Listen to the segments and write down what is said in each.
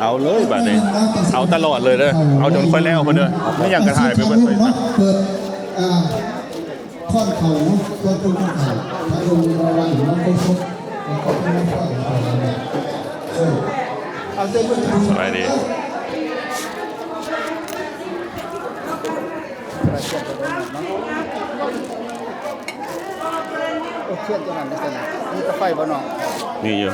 ເອົາເລີຍບາດນີ້ ເອົາຕະຫຼອດເລີຍເດີ ເອົາຈົນຂ້ອຍແລ້ວພຸ້ນເດີ ມີຫຍັງກໍຖ່າຍໄປເບິດເລີຍ. ເປີດ ອ່າ ຄອນເຂົາເນາະ ຄອນເຂົາ ຄອນເຂົາ ພະດົງລະວັງເນາະ ຄົນຄົນ ເອີ ເອົາເຊີນເພິ່ນ ສະບາຍດີ. ໂອ້ ຂຽນຕົວນັ້ນໄດ້ຊັ້ນນະ ມີກາໄຟບໍ່ນ້ອງ? ມີຢູ່.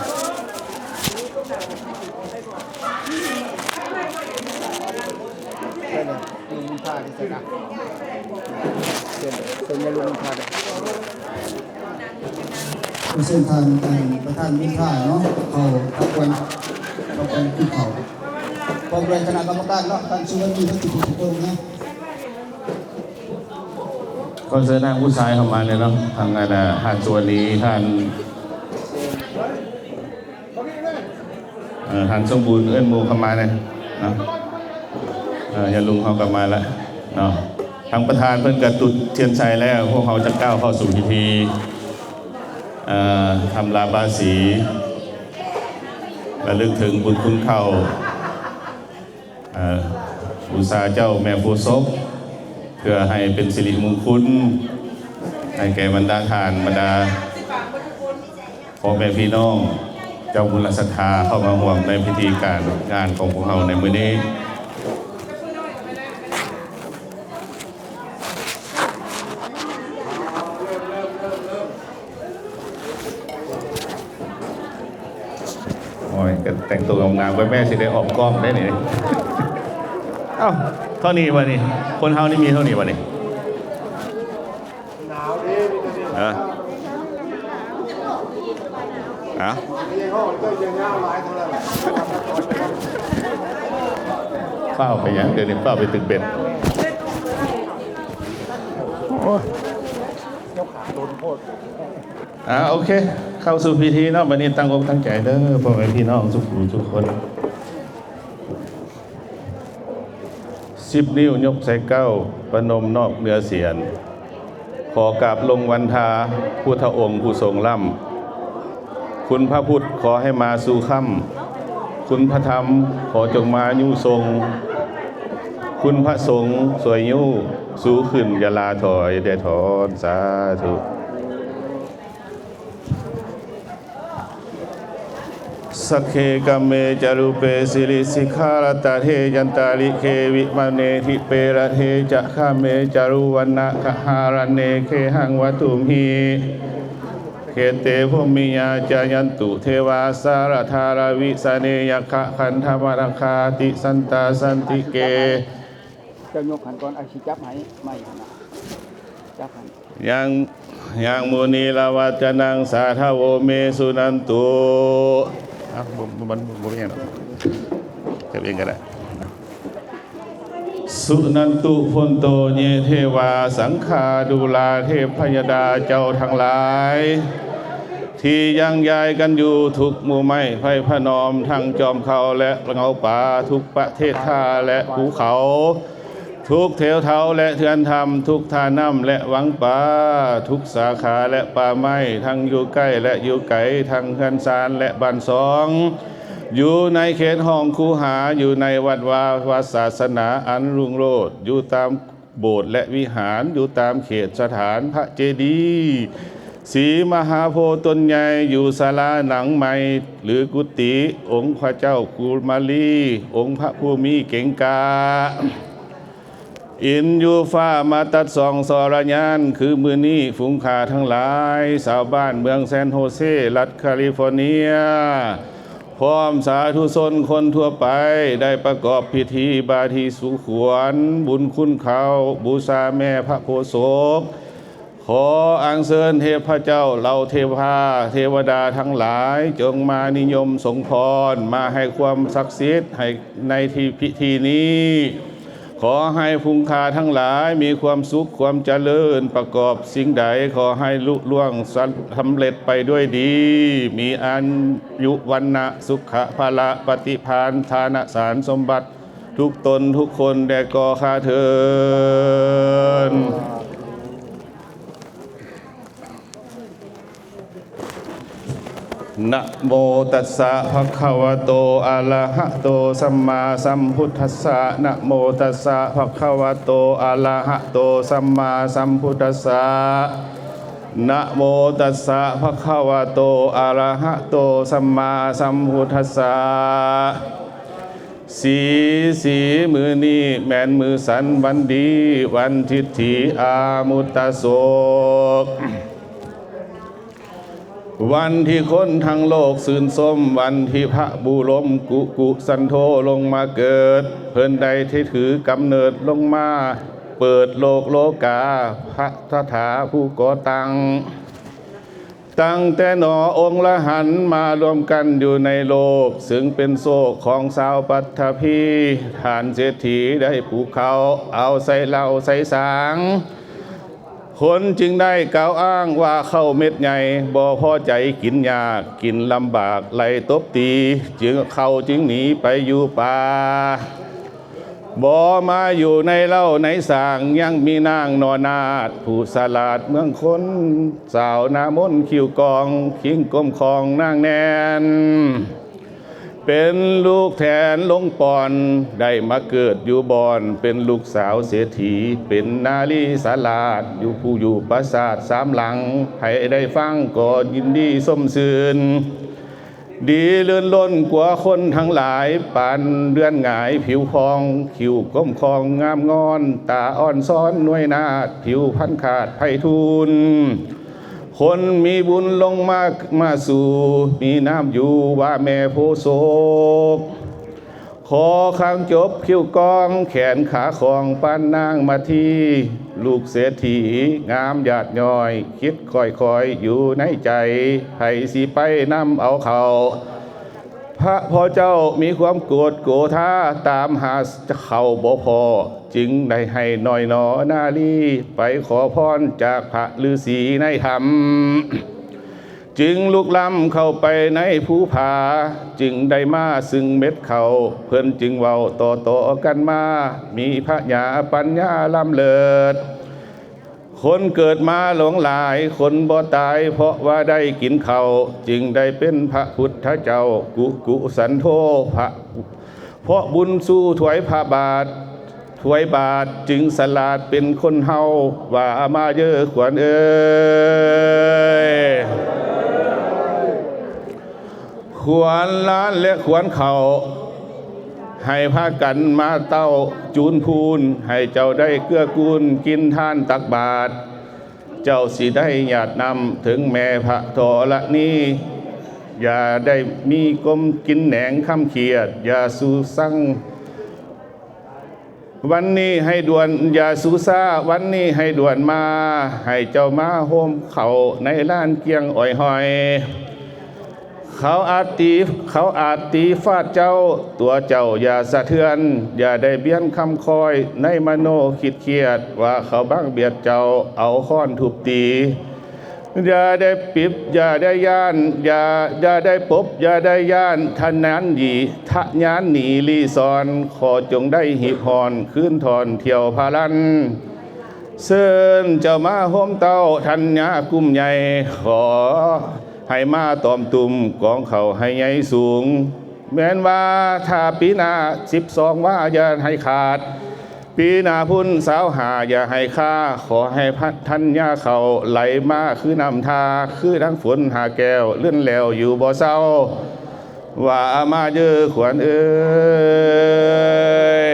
ເຊີນເລີຍ ລຸງບຸນພາທີ່ໃສນະ ເຊີນເລີຍ ເຊີນຍາລຸງບຸນພາເດີ. ເຊີນທ່ານ ທ່ານປະທານບຸນພາເນາະ ເຂົ້າຮັບຂວັນ ຮັບຂວັນຜູ້ເຖົ້າ ພ້ອມດ້ວຍຄະນະກຳມະການເນາະ ທ່ານສຸວັນນີ ເບິດທຸກໆຄົນນະ. ຂໍເຊີນທາງຜູ້ຊາຍເຂົ້າມາແດ່ເນາະ ທາງອັນ ທ່ານສຸວັນນີ ທ່ານ ເອີ ທ່ານສົມບູນ ເອີ້ນໝູ່ເຂົ້າມາແດ່ເນາະ. ເອີ ຍາລຸງເຮົາກໍມາລະເນາະ ທາງປະທານເພິ່ນກໍຈຸດທຽນໄຊແລ້ວ ພວກເຮົາຈະກ້າວເຂົ້າສູ່ພິທີ ເອີ ອຳລາບາສີ ລະລຶກເຖິງບຸນຄຸນເກົ່າ ເອີ ບູຊາເຈົ້າແມ່ໂພສົບ ເພື່ອໃຫ້ເປັນສິລິມຸງຄຸນ ໃຫ້ແກ່ບັນດາທ່ານ ບັນດາພໍ່ແມ່ພີ່ນ້ອງ ເຈົ້າບຸນລັດສັດທາ ເຂົ້າມາຮ່ວມໃນພິທີການງານຂອງພວກເຮົາໃນມື້ນີ້. ໂອ້ຍ ກໍແຕ່ງຕົວງາມໆ ກໍແມ່ຊິໄດ້ອອກກ້ອງໄດ້ນີ້. ເອົ້າ ເທົ່ານີ້ບໍ່ນີ້? ຄົນເຮົານີ້ມີເທົ່ານີ້ບໍ່ນີ້? ເອີ ເອົ້າ ຟ້າວໄປຫຍັງ? ດຽວນີ້ຟ້າວໄປຕຶກເບັດ. ໂອ້ຍ ອ່າ ໂອເຄ ເຂົ້າສູ່ພິທີເນາະ ບັດນີ້ຕັ້ງອົກຕັ້ງໃຈເດີ ພໍ່ແມ່ພີ່ນ້ອງທຸກຜູ້ທຸກຄົນ. ສິບນິ້ວຍົກໃສ່ເກົ້າ ປະນົມນອບເໜືອສຽນ ຂໍກາບລົງວັນທາ ພຸດທະອົງຜູ້ຊົງລ້ຳ ຄຸນພະພຸດຂໍໃຫ້ມາສູ່ຄ້ຳ ຄຸນພະທຳຂໍຈົ່ງມາຍູ້ຊົງ ຄຸນພະສົງຊ່ວຍຍູ້ ສູ້ຂຶ້ນຢ່າລາຖອຍແດ່ຖອນ ສາທຸ. Sagge kāme ca rūpe girisikharataṭe cantalikkhe vimāne dīpe raṭṭhe ca gāme taruvanagahane gehavatthumhi khette bhūmiyā cāyantu devā jalathalavisame yakkhagandhabbanāgā tiṭṭhantā santike. ເຈົ້າຍົກຫັ້ນກ່ອນ ອ້າຍຊິຈັບໃຫ້ ໄມ້ຫັ້ນນະ ຈັບຫັ້ນ. Yaṃ, yaṃ munivaravacanaṃ sādhavo me suṇantu. ອ່ະ ບໍ່ ບໍ່ ມັນບໍ່ມີຫຍັງດອກ ເກັບເອງກໍໄດ້. Suṇantu bhonto ye devā saṅghāthūrā. ເທບພະຍະດາເຈົ້າທັງຫຼາຍ ທີ່ຍັງຢາຍກັນຢູ່ທຸກໝູ່ໄມ້ໄພພະນອມ ທັງຈອມເຄົ້າ ແລະ ເງົາປາ ທຸກປະເທດທ່າ ແລະ ພູເຂົາ ທຸກແຖວເທົາ ແລະ ເຮືອນຖ້ຳ ທຸກທ່ານ້ຳ ແລະ ວັງປາ ທຸກສາຂາ ແລະ ປ່າໄມ້ ທັງຢູ່ໃກ້ ແລະ ຢູ່ໄກ ທັງເຮືອນຊານ ແລະ ບ້ານຊ່ອງ ຢູ່ໃນເຂດຫ້ອງຄູຫາ ຢູ່ໃນວັດວາ ວັດສາສະໜາອັນລຸ່ງໂລດ ຢູ່ຕາມໂບດ ແລະ ວິຫານ ຢູ່ຕາມເຂດສະຖານພະເຈດີ ສີມະຫາໂພຕົ້ນໃຫຍ່ ຢູ່ສາລາຫຼັງໃໝ່ ຫຼື ກຸຕິ ອົງພະເຈົ້າກຸມາລີ ອົງພະພູມີເກັງກາ ອິນຢູ່ຟ້າມາຕັດສອງສໍລະຍານ ຄືມື້ນີ້ຝູງຂ້າທັງຫຼາຍ ຊາວບ້ານເມືອງແຊນໂຮເຊ ລັດຄາລິຟໍເນຍ ພ້ອມສາທຸຊົນຄົນທົ່ວໄປ ໄດ້ປະກອບພິທີບາທີສຸຂວັນ ບຸນຄຸນເຂົ້າ ບູຊາແມ່ພະໂພສົບ ຂໍອັນເຊີນເທບພະເຈົ້າ ເຫຼົ່າເທວາ ເທວະດາທັງຫຼາຍ ຈົ່ງມານິຍົມສົງພອນ ມາໃຫ້ຄວາມສັກສິດໃຫ້ໃນທີ່ພິທີນີ້ ຂໍໃຫ້ຝູງຂ້າທັງຫຼາຍມີຄວາມສຸກຄວາມຈະເລີນ ປະກອບສິ່ງໃດຂໍໃຫ້ລຸລ່ວງສຳເລັດໄປດ້ວຍດີ ມີອາຍຸວັນນະສຸຂະພະລະ ປະຕິພານທານະສານສົມບັດ ທຸກຕົນທຸກຄົນແດ່ກໍຂ້າເທີນ. ນະໂມຕັດສະ ພະຄະວະໂຕ ອະລະຫະໂຕ ສຳມາສຳພຸດທັດສະ ນະໂມຕັດສະ ພະຄະວະໂຕ ອະລະຫະໂຕ ສຳມາສຳພຸດທັດສະ ນະໂມຕັດສະ ພະຄະວະໂຕ ອະລະຫະໂຕ ສຳມາສຳພຸດທັດສະ. ສີ ສີມື້ນີ້ແມ່ນມື້ສັນວັນດີ ວັນທິດຖີອາມຸດຕະໂສກ ວັນທີ່ຄົນທັງໂລກຊື່ນຊົມ ວັນທີ່ພະບູລົມກຸກຸສັນໂທລົງມາເກີດ ເພິ່ນໄດ້ຖືກຳເນີດລົງມາເປີດໂລກໂລກາ ພະຕະຖາຜູ້ກໍ່ຕັ້ງ. ຕັ້ງແຕ່ໜໍອົງລະຫັນມາລວມກັນຢູ່ໃນໂລກ ຊຶ່ງເປັນໂຊກຂອງຊາວປັດຖະພີ ທ່ານເສດຖີໄດ້ປູກເຂົ້າ ເອົາໃສ່ເຫຼົ້າໃສ່ສາງ ຄົນຈຶ່ງໄດ້ກ່າວອ້າງວ່າເຂົ້າເມັດໃຫຍ່ ບໍ່ພໍໃຈກິນຍາກ ກິນລຳບາກໄລ່ຕົບຕີ ຈຶ່ງເຂົ້າຈຶ່ງໜີໄປຢູ່ປ່າ ບໍ່ມາຢູ່ໃນເລົ້າໃນສາງ ຍັງມີນາງນໍນາດ ຜູ້ສະຫຼາດເມືອງຄົນ ສາວໜ້າມົນຄິ້ວກອງ ຄິງກົມຂອງນາງແໜ້ນ ເປັນລູກແທນລົງປ່ອນ ໄດ້ມາເກີດຢູ່ບ່ອນ ເປັນລູກສາວເສດຖີ ເປັນນາລີສະຫຼາດ ຢູ່ຜູ້ຢູ່ປາສາດສາມຫຼັງ ໃຜໄດ້ຟັງກໍຍິນດີຊົມຊື່ນ ດີລື່ນລົ້ນກວ່າຄົນທັງຫຼາຍ ປານເດືອນຫງາຍຜິວຜ່ອງ ຄິ້ວກົມຂອງງາມງອນ ຕາອ່ອນຊ້ອນໜວຍນາດ ຜິວພັນຂາດໄພທູນ ຄົນມີບຸນລົງມາ ມາສູ່ ມີນາມຢູ່ວ່າແມ່ໂພໂສກ ຂໍຂ້າງຈົບຄິ້ວກອງ ແຂນຂາຂອງປານນາງມາທີ ລູກເສດຖີງາມຢາດຍ້ອຍ ຄິດຄ່ອຍໆຢູ່ໃນໃຈ ໃຜຊິໄປນຳເອົາເຂົ້າ ພະພໍ່ເຈົ້າມີຄວາມໂກດໂກທາ ຕາມຫາເຂົ້າບໍ່ພໍ ຈຶ່ງໄດ້ໃຫ້ນ້ອຍໜໍນາລີ ໄປຂໍພອນຈາກພະລືສີໃນຖ້ຳ ຈຶ່ງລຸກລ້ຳເຂົ້າໄປໃນພູຜາ ຈຶ່ງໄດ້ມາຊຶ່ງເມັດເຂົ້າ ເພິ່ນຈຶ່ງເວົ້າຕໍ່ໆກັນມາ ມີພະຍາປັນຍາລ້ຳເລີດ ຄົນເກີດມາຫຼວງຫຼາຍ ຄົນບໍ່ຕາຍເພາະວ່າໄດ້ກິນເຂົ້າ ຈຶ່ງໄດ້ເປັນພະພຸດທະເຈົ້າ ກຸກຸສັນໂທ ພະ ເພາະບຸນສູ່ຖວາຍພະບາດ ຖວາຍບາດຈຶ່ງສະຫຼາດເປັນຄົນເຮົາ ວ່າມາເດີ້ຂວັນເອີຍ ຂວັນລ້ານ ແລະ ຂວັນເຂົ້າ ໃຫ້ພາກັນມາເຕົ້າຈູນພູນ ໃຫ້ເຈົ້າໄດ້ເກື້ອກູນກິນທານຕັກບາດ ເຈົ້າຊິໄດ້ຫຍາດນ້ຳເຖິງແມ່ພະທໍລະນີ ຢ່າໄດ້ມີກົມກິນແໜງຄຳຄຽດ ຢ່າສູ່ຊັງ ວັນນີ້ໃຫ້ດ່ວນ ຢ່າສູ່ຊ້າ ວັນນີ້ໃຫ້ດ່ວນມາ ໃຫ້ເຈົ້າມາໂຮມເຂົ້າໃນລານກ້ຽງອ້ອຍຫ້ອຍ ເຂົາອາດຕີ ເຂົາອາດຕີຟາດເຈົ້າ ຕົວເຈົ້າຢ່າສະເທືອນ ຢ່າໄດ້ບຽນຄຳຄອຍ ໃນມະໂນຄິດຄຽດ ວ່າເຂົາບັງບຽດເຈົ້າ ເອົາຄ້ອນທຸບຕີ ຢ່າໄດ້ປິບ ຢ່າໄດ້ຢ້ານ ຢ່າ ຢ່າໄດ້ປົບ ຢ່າໄດ້ຢ້ານ ທະຍານໜີ ທະຍານໜີລີ້ຊ່ອນ ຂໍຈົ່ງໄດ້ຮີບຮ້ອນ ຄືນທອນທ່ຽວພາລັນ ເຊີນເຈົ້າມາໂຮມເຕົ້າທັນຍາກຸ່ມໃຫຍ່ ຂໍໃຫ້ມາຕອມຕຸ່ມກອງເຂົ້າໃຫ້ໃຫຍ່ສູງ ແມ່ນວ່າຖ້າປີໜ້າສິບສອງວ່າຢ່າໃຫ້ຂາດ ປີໜ້າພຸ້ນຊາວຫ້າຢ່າໃຫ້ຄາ ຂໍໃຫ້ພັດທັນຍາເຂົ້າໄຫຼມາຄືນ້ຳທ່າ ຄືດັ່ງຝົນຫາແກ້ວ ລື່ນແລ້ວຢູ່ບໍ່ເຊົາ ວ່າມາເດີ້ຂວັນເອີຍ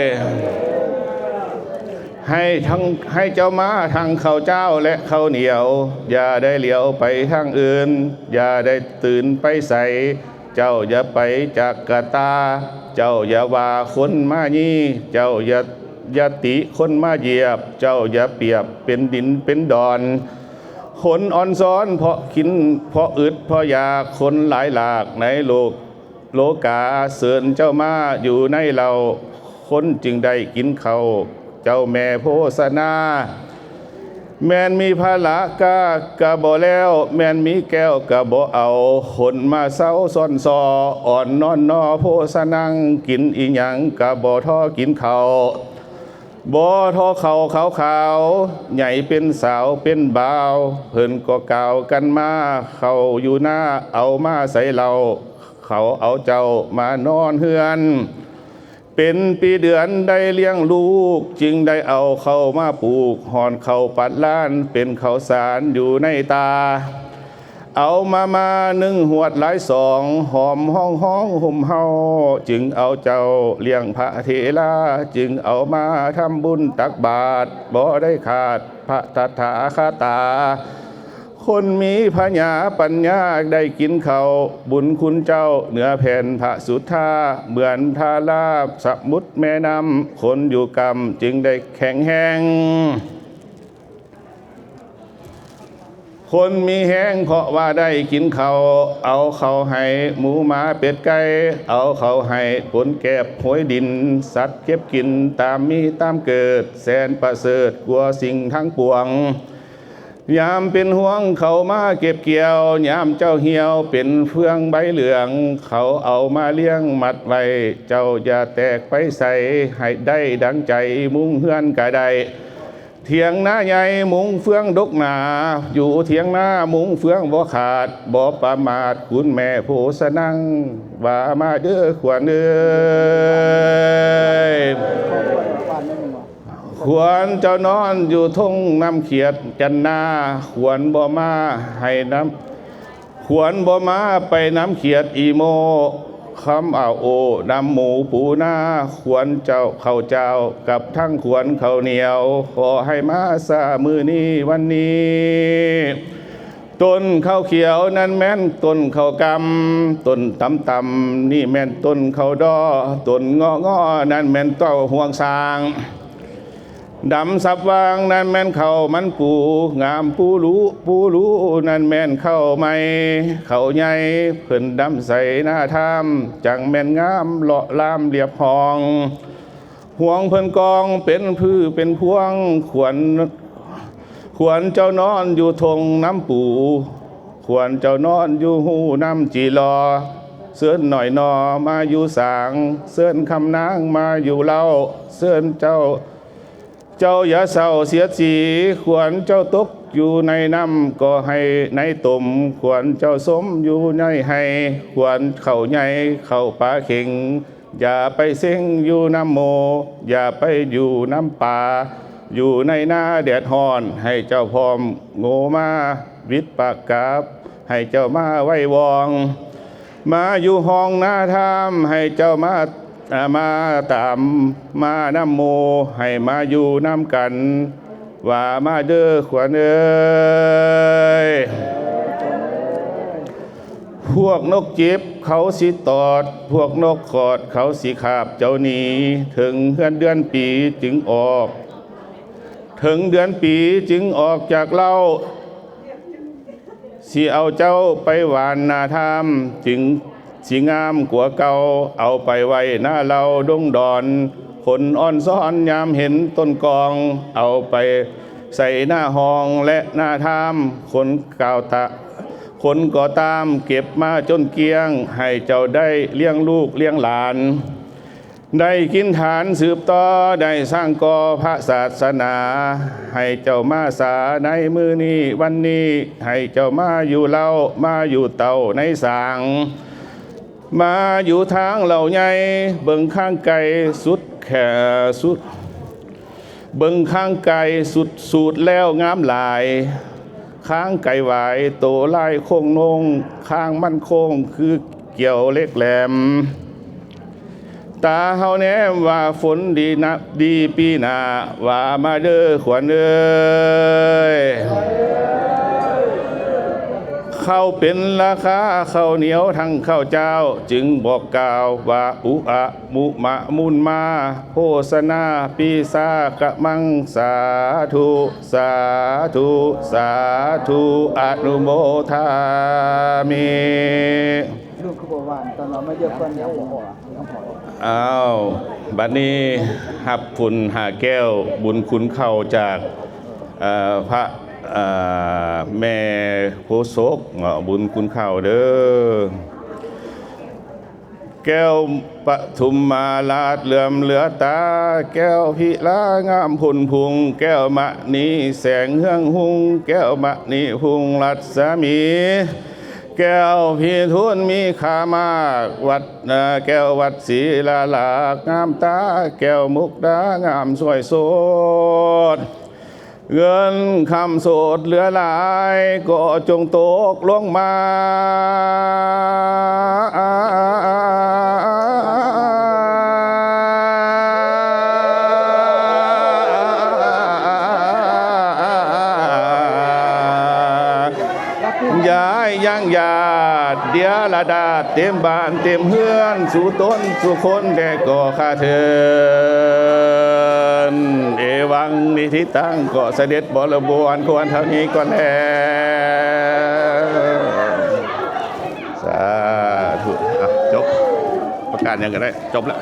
ໃຫ້ທັງ ໃຫ້ເຈົ້າມາທັງເຂົ້າຈ້າວ ແລະ ເຂົ້າໜຽວ ຢ່າໄດ້ຫຼຽວໄປທາງອື່ນ ຢ່າໄດ້ຕື່ນໄປໃສ ເຈົ້າຢ່າໄປຈາກກະຕາ ເຈົ້າຢ່າວ່າຄົນມາຢີ ເຈົ້າຢ່າ ຢ່າຕິຄົນມາຢຽບ ເຈົ້າຢ່າປຽບເປັນດິນເປັນດອນ ຄົນອ່ອນຊ້ອນເພາະກິນ ເພາະອຶດເພາະຢາກ ຄົນຫຼາຍຫຼາກໃນໂລກ ໂລກາ ເຊີນເຈົ້າມາຢູ່ໃນເລົ້າ ຄົນຈຶ່ງໄດ້ກິນເຂົ້າ ເຈົ້າແມ່ໂພຊະນາ ແມ່ນມີພາລະກະ ກະບໍ່ແລ້ວ ແມ່ນມີແກ້ວກະບໍ່ເອົາ ຄົນມາເຊົາຊ້ອນຊໍ ອ່ອນນອນໜໍໂພຊະນັງ ກິນອີ່ຫຍັງກະບໍ່ທໍ້ກິນເຂົ້າ ບໍ່ທໍ່ເຂົ້າຂາວໆ ໃຫຍ່ເປັນສາວເປັນບ່າວ ເພິ່ນກໍກ່າວກັນມາ ເຂົ້າຢູ່ນາເອົາມາໃສ່ເຫຼົ້າ ເຂົາເອົາເຈົ້າມານອນເຮືອນ ເປັນປີເດືອນໄດ້ລ້ຽງລູກ ຈຶ່ງໄດ້ເອົາເຂົ້າມາປູກ ຮອດເຂົ້າປັດລານ ເປັນເຂົ້າສານຢູ່ໃນຕາ ເອົາມາມາໜຶ່ງຫວດຫຼາຍສອງ ຫອມຮ້ອງຮ້ອງຫົ່ມເຮົາ ຈຶ່ງເອົາເຈົ້າລ້ຽງພະເຖລາ ຈຶ່ງເອົາມາທຳບຸນຕັກບາດ ບໍ່ໄດ້ຂາດພະຕະຖາຄະຕາ ຄົນມີພະຍາປັນຍາໄດ້ກິນເຂົ້າ ບຸນຄຸນເຈົ້າເໜືອແຜ່ນພະສຸດທາ ເໝືອນທາລາສະໝຸດແມ່ນ້ຳ ຄົນຢູ່ກຳຈຶ່ງໄດ້ແຂງແຮງ ຄົນມີແຮງເພາະວ່າໄດ້ກິນເຂົ້າ ເອົາເຂົ້າໃຫ້ໝູໝາເປັດໄກ່ ເອົາເຂົ້າໃຫ້ຄົນແກບໂຫຍດິນ ສັດເກັບກິນຕາມມີຕາມເກີດ ແສນປະເສີດກວ່າສິ່ງທັງປວງ ຍາມເປັນຮວງເຂົ້າມາເກັບກ່ຽວ ຍາມເຈົ້າຫ່ຽວເປັນເຟືອງໃບເຫຼືອງ ເຂົາເອົາມາລ້ຽງມັດໄວ້ ເຈົ້າຢ່າແຕກໄປໃສ ໃຫ້ໄດ້ດັ່ງໃຈມຸງເຮືອນກະໄດ້ ຖຽງນາໃຫຍ່ມຸງເຟືອງດົກໜາ ຢູ່ຖຽງນາມຸງເຟືອງບໍ່ຂາດ ບໍ່ປະໝາດຄຸນແມ່ໂພສະນັງ ວ່າມາເດີຂວັນເອີຍ ຂວັນເຈົ້ານອນຢູ່ທົ່ງນ້ຳຂຽດຈັນນາ ຂວັນບໍ່ມາໃຫ້ນ້ຳ ຂວັນບໍ່ມາໄປນຳຂຽດອີໂມ ຄຳອາໂອນຳໝູປູນາ ຂວັນເຈົ້າເຂົ້າເຈົ້າກັບທັງຂວັນເຂົ້າໜຽວ ຂໍໃຫ້ມາຊາມື້ນີ້ວັນນີ້ ຕົ້ນເຂົ້າຂຽວນັ້ນແມ່ນຕົ້ນເຂົ້າກຳ ຕົ້ນຕ່ຳໆນີ້ແມ່ນຕົ້ນເຂົ້າດໍ ຕົ້ນເງາະງໍນັ້ນແມ່ນເຕົ້າຫ່ວງຊ້າງ ດຳສັບຫວ່າງນັ້ນແມ່ນເຂົ້າມັນປູ ງາມປູລຸ ປູລຸນັ້ນແມ່ນເຂົ້າໃໝ່ ເຂົ້າໃຫຍ່ ເພິ່ນດຳໃສ່ໜ້າທາມ ຈັ່ງແມ່ນງາມເລາະລາມລຽບຫ້ອງ ຫ່ວງເພິ່ນກອງເປັນຜືເປັນພວງ ຂວັນ ຂວັນເຈົ້ານອນຢູ່ທົ່ງນ້ຳປູ ຂວັນເຈົ້ານອນຢູ່ຮູນ້ຳຈີລໍ ເຊີນໜ້ອຍໜໍ່ມາຢູ່ສາງ ເຊີນຄຳນາງມາຢູ່ເລົ້າ ເຊີນເຈົ້າ ເຈົ້າຢ່າເສົ້າສຽດສີ ຂວັນເຈົ້າຕົກຢູ່ໃນນ້ຳກໍໃຫ້ໃນຕົມ ຂວັນເຈົ້າສົມຢູ່ໃນໄຮ່ ຂວັນເຂົ້າໃຫຍ່ເຂົ້າປາເຂັງ ຢ່າໄປເສັງຢູ່ນຳໝູ່ ຢ່າໄປຢູ່ນຳປາ ຢູ່ໃນນາແດດຮ້ອນ ໃຫ້ເຈົ້າພ້ອມໂງ່ມາວິດປາກາບ ໃຫ້ເຈົ້າມາໄຫວ້ວອງ ມາຢູ່ຫ້ອງນາທາມ ໃຫ້ເຈົ້າມາ ອາ ມາຕາມມານຳໝູ່ ໃຫ້ມາຢູ່ນຳກັນ ວ່າມາເດີຂວັນເອີຍ ພວກນົກຈິບເຂົາຊິຕອດ ພວກນົກຂອດເຂົາຊິຄາບເຈົ້າໜີ ເຖິງເດືອນເດືອນປີຈຶ່ງອອກ ເຖິງເດືອນປີຈຶ່ງອອກຈາກເລົ້າ ຊິເອົາເຈົ້າໄປຫວ່ານນາທາມ ຈຶ່ງຊິງາມກວ່າເກົ່າ ເອົາໄປໄວ້ນາເລົ້າດົງດອນ ຄົນອ່ອນຊອນຍາມເຫັນຕົ້ນກອງ ເອົາໄປໃສ່ນາຮ່ອງ ແລະ ນາທາມ ຄົນກ່າວຕະ ຄົນກໍຕາມເກັບມາຈົນກ້ຽງ ໃຫ້ເຈົ້າໄດ້ລ້ຽງລູກລ້ຽງຫຼານ ໄດ້ກິນທານສືບຕໍ່ ໄດ້ສ້າງກໍ່ພະສາສະໜາ ໃຫ້ເຈົ້າມາສາໃນມື້ນີ້ວັນນີ້ ໃຫ້ເຈົ້າມາຢູ່ເລົ້າ ມາຢູ່ເຕົ້າໃນສາງ ມາຢູ່ທາງເລົ້າໃຫຍ່ ເບິ່ງຂ້າງໄກສຸດແຂ ສຸດ ເບິ່ງຂ້າງໄກສຸດສູດແລ້ວງາມຫຼາຍ ຄາງໄກ່ຫວາຍໂຕລາຍໂຄ້ງໂນ້ງ ຄາງມັນໂຄ້ງຄືກ່ຽວເຫຼັກແຫຼມ ຕາເຮົາແນມວ່າຝົນດີນະ ດີປີໜ້າ ວ່າມາເດີຂວັນເອີຍ ເຂົ້າເປັນລາຄາເຂົ້າໜຽວທັງເຂົ້າເຈົ້າ ຈຶ່ງບອກກ່າວວ່າ ອຸອະ ມຸມະມຸນມາ ໂພຊະນາປີສາກະມັງ ສາທຸ ສາທຸ ສາທຸ ອະນຸໂມທາມິ ລູກຄືບໍ່ຫວານຕອນເຮົາມາຢຽບກ່ອນຍັງບໍ່ຮອດ. ອ້າວ ບັດນີ້ຮັບບຸນຫ້າແກ້ວ ບຸນຄຸນເຂົ້າຈາກ ເອີ ພະ ເອີ ແມ່ໂພສົກເນາະ ບຸນຄຸນເຂົ້າເດີ ແກ້ວ ປະທຸມມາລາດເຫຼື້ອມເຫຼືອຕາ ແກ້ວພິລາງາມພົ້ນພຸ່ງ ແກ້ວມະນີແສງເຮືອງຮຸ່ງ ແກ້ວມະນີຮຸ່ງລັດສະໝີ ແກ້ວພິທູນມີຄ່າມາກ ວັດ ແກ້ວວັດສີລາລາກງາມຕາ ແກ້ວມຸກດາງາມສວຍໂສດ. ເງິນຄຳໂສດເຫຼືອຫຼາຍກໍຈົ່ງຕົກລົງມາ ຢາຍຍັງຢາດ ເດຍລະດາດ ເຕັມບ້ານເຕັມເຮືອນ ສູ່ຕົນສູ່ຄົນແດ່ກໍຂາເທີນ ເອວັງນິທິຕັງ ກໍສະເດັດບໍລະບົວອັນຄວນເທົ່ານີ້ກ່ອນແລ້ວ ສາທຸ ອ່ະ ຈົບ ປະກາດຫຍັງກໍໄດ້ ຈົບລະ.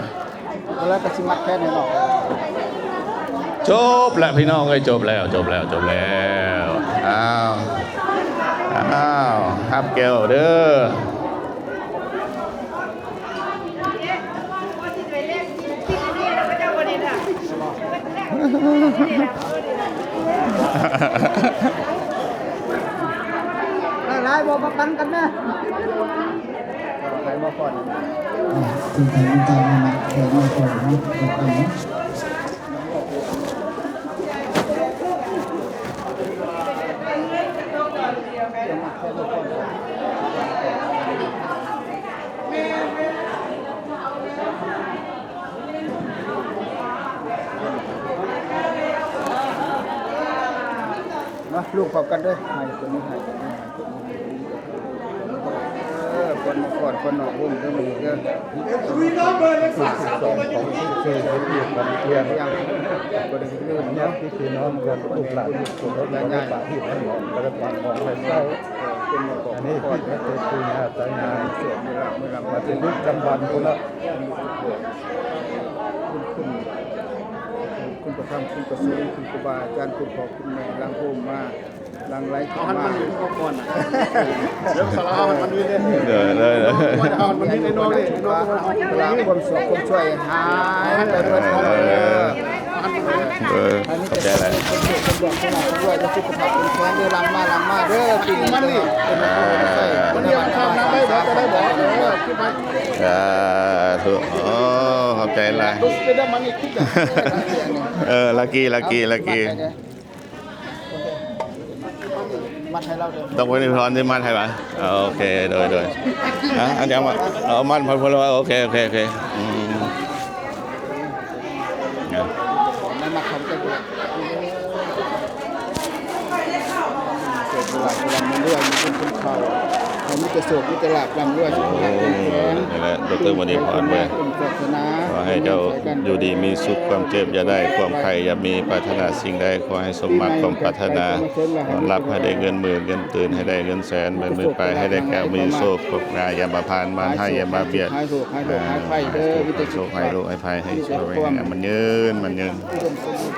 ແລ້ວກໍຊິມັດແຂນໃຫ້ນ້ອງ ຈົບແລ້ວພີ່ນ້ອງເອີຍ ຈົບແລ້ວ ຈົບແລ້ວ ຈົບແລ້ວ ອ້າວ ອ້າວ ຮັບແກ້ວເດີ ຫຼາຍໆ ບໍ່ປະກັນກັນນະ. ໃຜມາກ່ອນ ອ່າ ທີ່ໄປນຳກັນມາ ແຂກມາກ່ອນເນາະ ເນາະ ມາ ລົງພ້ອມກັນເດີ ໃຫ້ຕົວນີ້ ໃຫ້ຕົວນີ້ ໃຫ້ຕົວນີ້ ເອີ ຄົນມາກ່ອນ ຄົນນອກວົງເດີ ມື້ນີ້ເດີ ສິບສອງ ຂອງສິບສີ່ ເຮັດວຽກຂອງເພຍງ ບໍ່ໄດ້ລືມເນາະ ພີ່ນ້ອງເພື່ອນລູກຫຼານ ຄົນໃຫຍ່ ປະຕິບັດຂອງໄທເຈົ້າ ອັນນີ້ເຮັດມາແຕ່ປູ່ຍ່າຕາຍາຍ ມາແຕ່ດຶກດຳບັນພຸ້ນລະ ຄຸນ ຄຸນ ຄຸນພະທຳ ຄຸນພະສົງ ຄຸນຄູບາອາຈານ ຄຸນພໍ່ ຄຸນແມ່ ຫຼັ່ງໂຮມມາ ຫຼັ່ງໄຫຼເຂົ້າມາ ເອົາໃຫ້ມັນມີກ່ອນນະ ດຽວສາລາເອົາໃຫ້ມັນມີເດ້ ເດີ ເດີ ເອົາໃຫ້ມັນມີໃນນອກເດ້ ໃນນອກເຮົາ ເວລາຄວາມໂສກຄວາມຊວຍຫາຍໄປເບິດເດີ ເອີ ຂອບໃຈຫຼາຍ ໃຫ້ມີແຕ່ຄວາມສຸກຄວາມດວງ ຄວາມລາບ ຄວາມລວຍ ສຸຂະພາບແຂງແຮງເດີ ຫຼັ່ງມາ ຫຼັ່ງມາເດີ ປີນີ້ເດີ ເປັນມະໂພນໄຊ ເອີ ສາທຸ ໂອ້ ຂອບໃຈຫຼາຍ ເອີ ລັກກີ້ ລັກກີ້ ລັກກີ້ ມັດໃຫ້ລາວເດີ ຕ້ອງເປັນພອນທີ່ມັດໃຫ້ຫວາ? ໂອເຄ ໂດຍ ໂດຍ ຮະ ອາຈານວ່າ ເອົາມັດ ໂອເຄ ໂອເຄ ໂອເຄ ອືມ ນະ ມັດຂອງເຈົ້າ ໂຊກລາບ ຮ່ຳລວຍ ມີເງິນເປັນເຂົ້າ ໃຫ້ມີແຕ່ໂຊກ ມີແຕ່ລາບ ຮ່ຳລວຍ ສຸຂະພາບແຂງແຮງ ນີ້ແຫຼະ ດອກເຕີ ມະນີພອນເວີຍ ຂໍໃຫ້ເຈົ້າຢູ່ດີມີສຸກ ຄວາມເຈັບຢ່າໄດ້ ຄວາມໄຂ້ຢ່າມີ ປາດຖະໜາສິ່ງໃດ ຂໍໃຫ້ສົມມາກຄວາມປາດຖະໜາ ນອນຫຼັບໃຫ້ໄດ້ເງິນໝື່ນ ເງິນຕື່ນໃຫ້ໄດ້ເງິນແສນ ແບມືໄປໃຫ້ໄດ້ແກ້ວມີໂຊກ ພວກງາຢ່າມາຜ່ານ ມານຮ້າຍຢ່າມາບຽດ ໃຫ້ໂຊກໃຫ້ໂຊກໃຫ້ໂລກໃຫ້ໄພເດີ ມີແຕ່ໂຊກໃຫ້ໂລກໃຫ້ໄພ ໃຫ້ໂຊກໃຫ້ມັນຍືນ ມັນຍືນ ອຸດົມສົມບູນ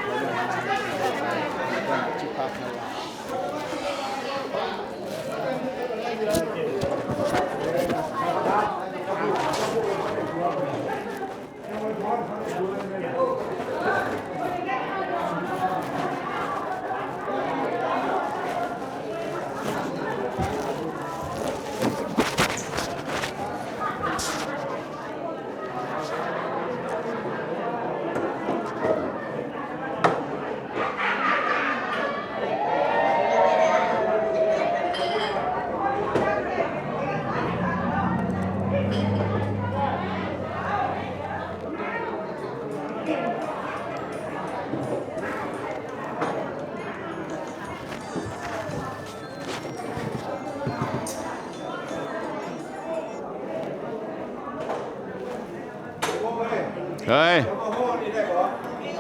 ເຮີ້ຍ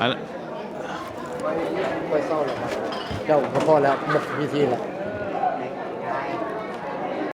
ອັນ ຂ້ອຍເຊົາແລ້ວ ເຈົ້າກໍພໍແລ້ວ ໝົດວິທີແລ້ວ.